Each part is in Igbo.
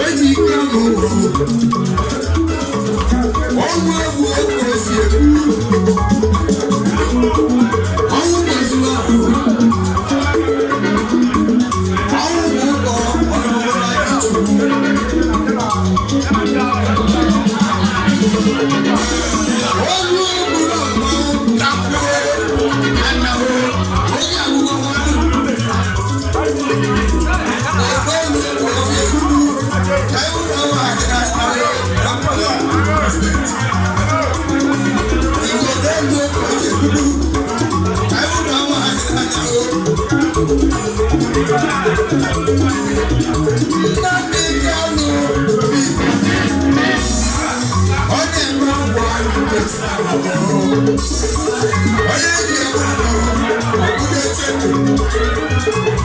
Eji ike n'ụwa. Ọnwụ egwu egwu esi egbu. Ọnwụ mezuru ahụ. Ọnwụ bụ ụkọ onye ọbụla ji Chukwu. Olu egwu na mmanwụ takwuo anawo onye agbụgbọ nwanụ. Olu egwu esi egbu. Ka ewu na nwa adịghị anawo president. Igbo n'elu egwu esi egbu. Ka ewu na nwa adịghị anawo. Nnamdi Kanu bi. Ọ na-eme ọgwụ ahụ kwesịrị ahụ. Onye ji ebe ahụ ọbụla echefu.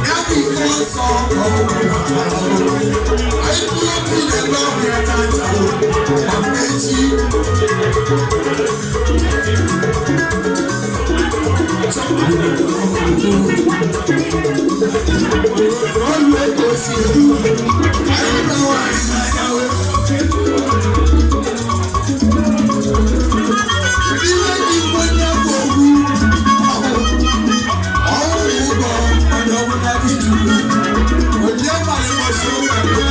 Ya bụ ife nsọ ọgwụgwụ na ahụ. Anyị kwuru okwu na-ebe ọgwụ ya tata ma echi. Ọlụ ego si eru. Anyị na nwaanyị n'anya o. Ihe dị mgbe bụ ogwu ọnwụ ụgwọ onye ọbụla dị Chukwu. Onye mara ụbọchị ụka ya.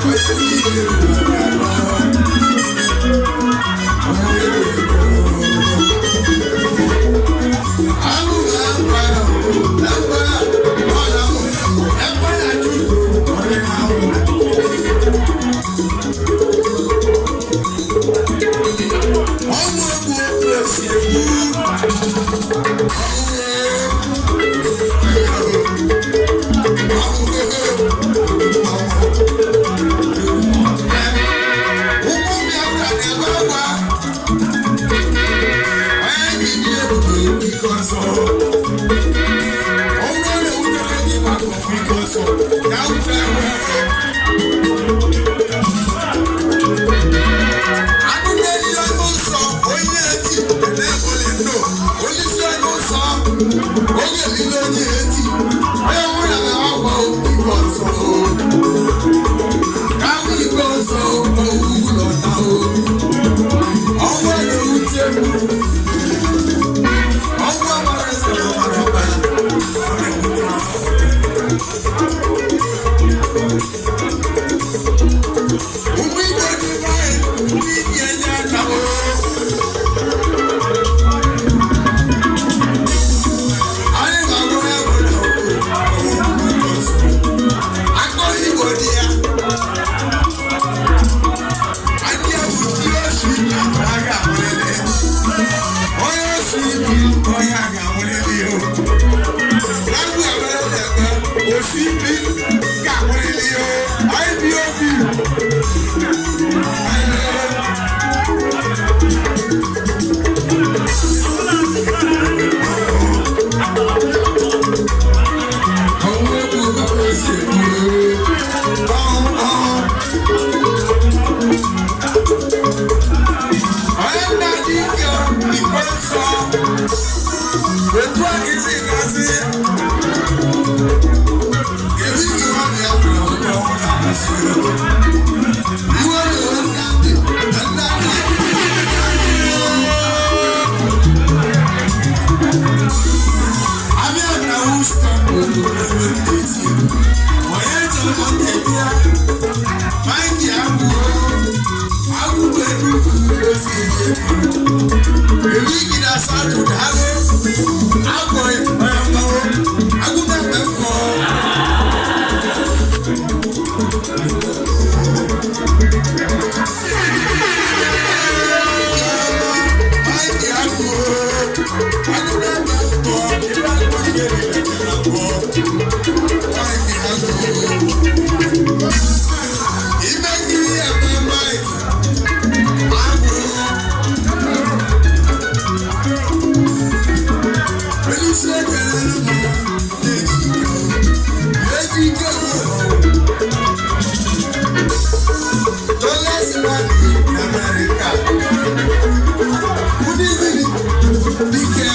Onye niile ruru. Ahụ ga-agba na mgba ọ na-amụ ekwe na Chukwu onye na-ahụ. Ọnwụ egwu okwu esi egbu. Ọnwụ ụmụ Biafra na-ebe akwa. Onye ji ebube ike ọsọ. Ọnwụ na-ewutere gị maka ọfụ ike ọsọ. Ya wute ewe. Anụ na-eri ọnụ ụzọ onye eti na-ebuli ndụ. Onye isi ọnụ ụzọ onye elile onye eti. Onye nwụrụ na akwa ike ọsọ. Ka ahụ ike ọsọ owu lọta o. Ọnwụ na-ewute m. Ọnwụ amara eze na ọmara ọbara. Ọ na-ewute m. Ụmụ Igbo dị nwanyị ndị ji enye aka o. Anyị ga-agụ ya bụ na aka Igbo dị ya. Anyị bụ ndị osu ibe a ga-amụrịrị. Onye osu ibi onye a ga-amụrịrị o. Lágbo àbẹ̀rẹ̀ ẹ̀gbẹ́ osu ibi ga-amụrịrị o. IPOB. Ọnwụ egwu ka o si egbu. Ọnwụ ọnwụ. Onye nna dị ike ikpe nsọ. Etu a ka isi gasị. Kedu ihe nwa Biafra onye ọnwụ na-amasị o? Iwe na-ewe Nnamdi na Nnamdi. Abịa na Houston eti. Onye chọrọ nke ya. Maịkị agwụ agwụ edu osi eji. Èmi na asatọ daalụ. Agwọ onye mmanwụ. Agwụ na-eme mmụọ. Maịkị agwụ agwụ na-eme mmụọ. Ebe agwụ ihe na-eme na mmụọ. Maịkị agwụ. Ime nkiri eme Maịkị. Agwụ. Onyeisi ekele m na-eji ike. Eji ike bụ Dollars money in America. Good evening, dike.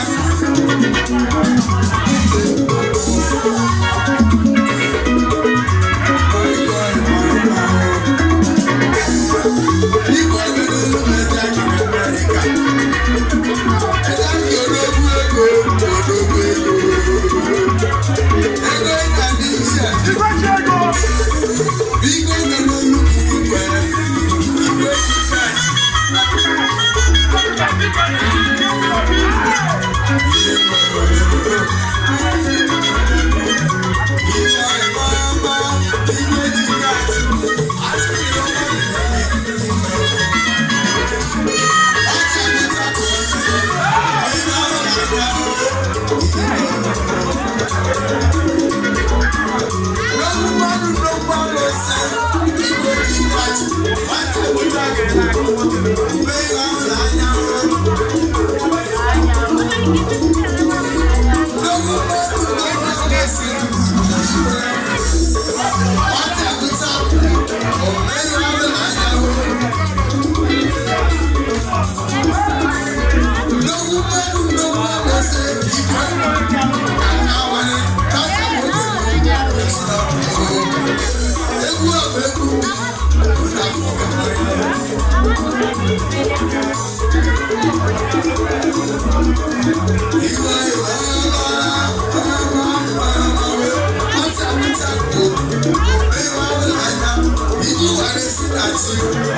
Thank you.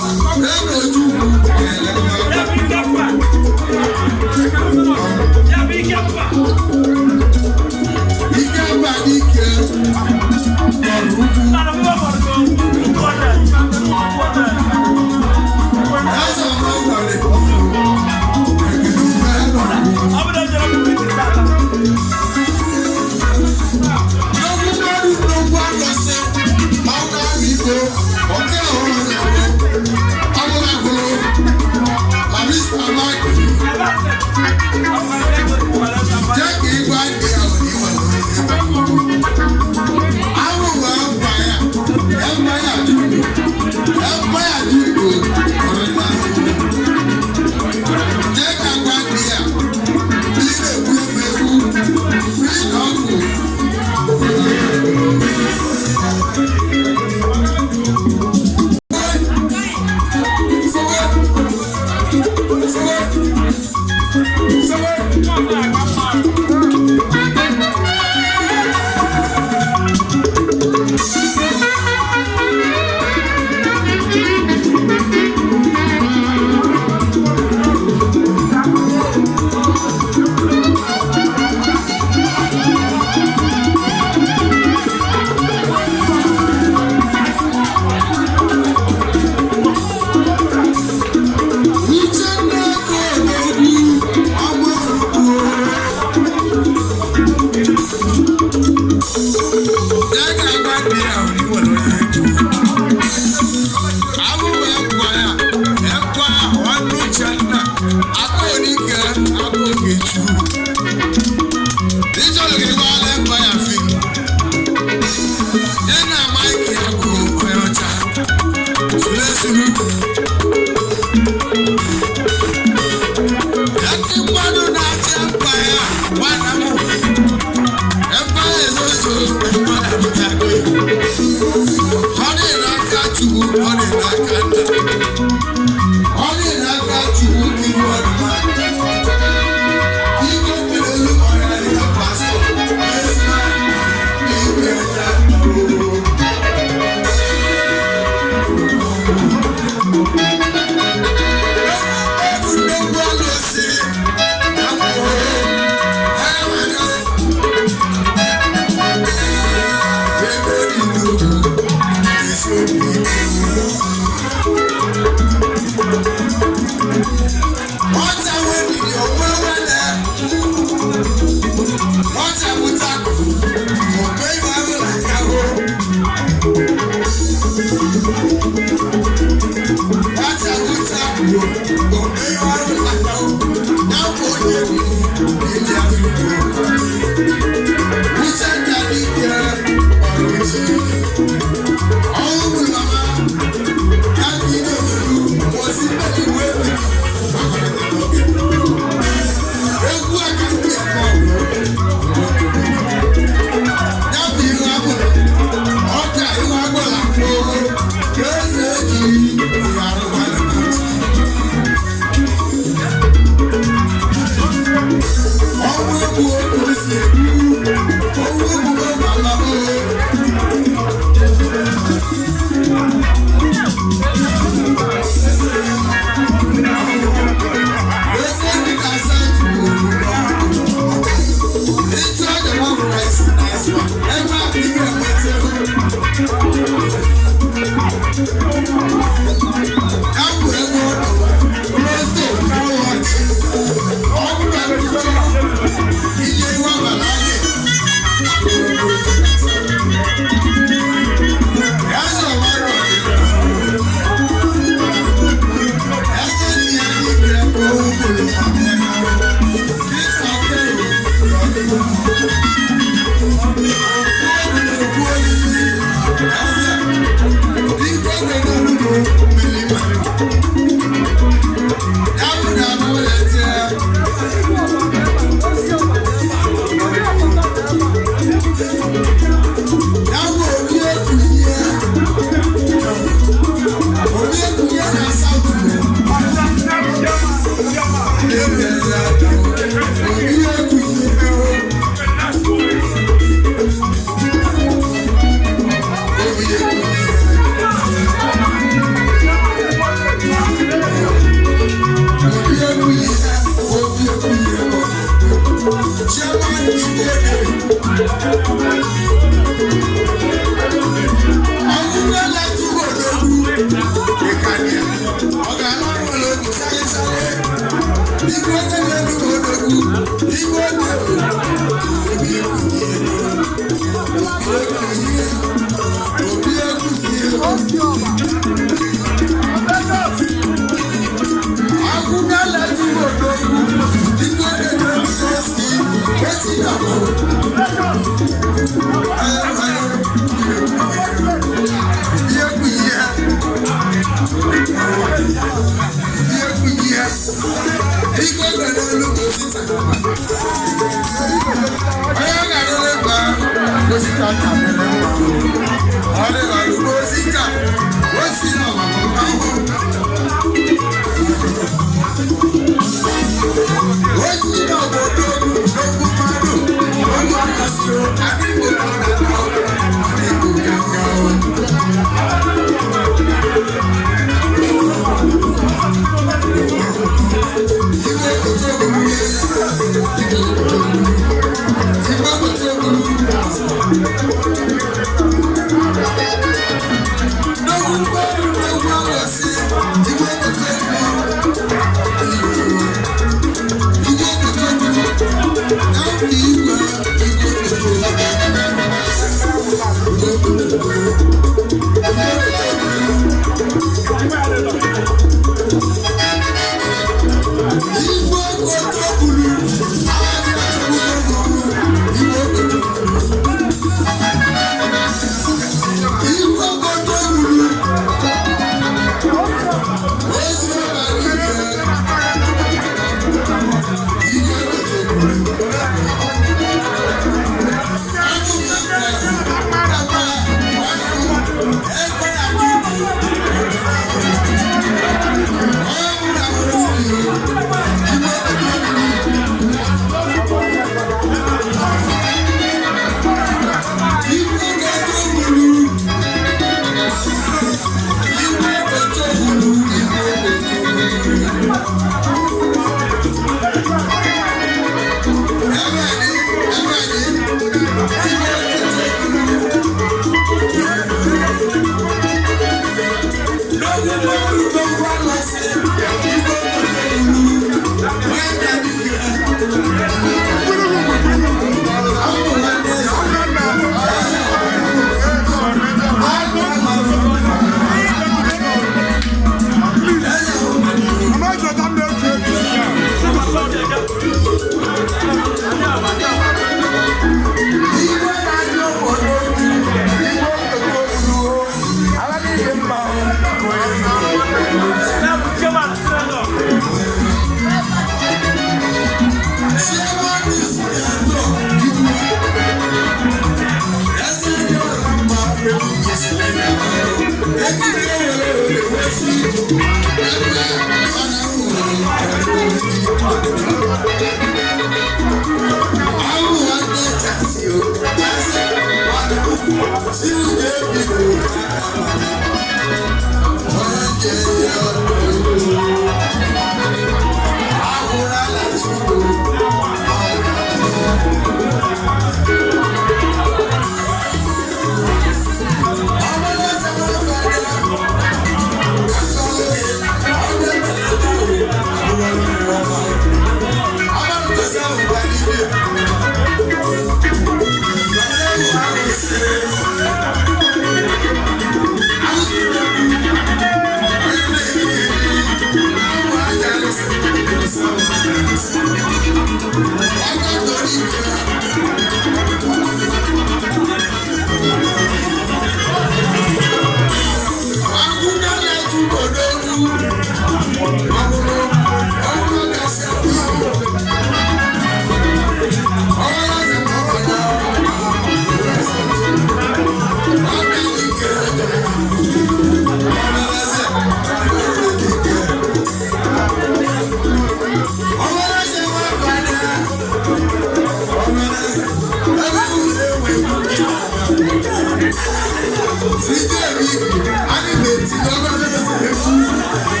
Anyị na-eti n'ọnụ.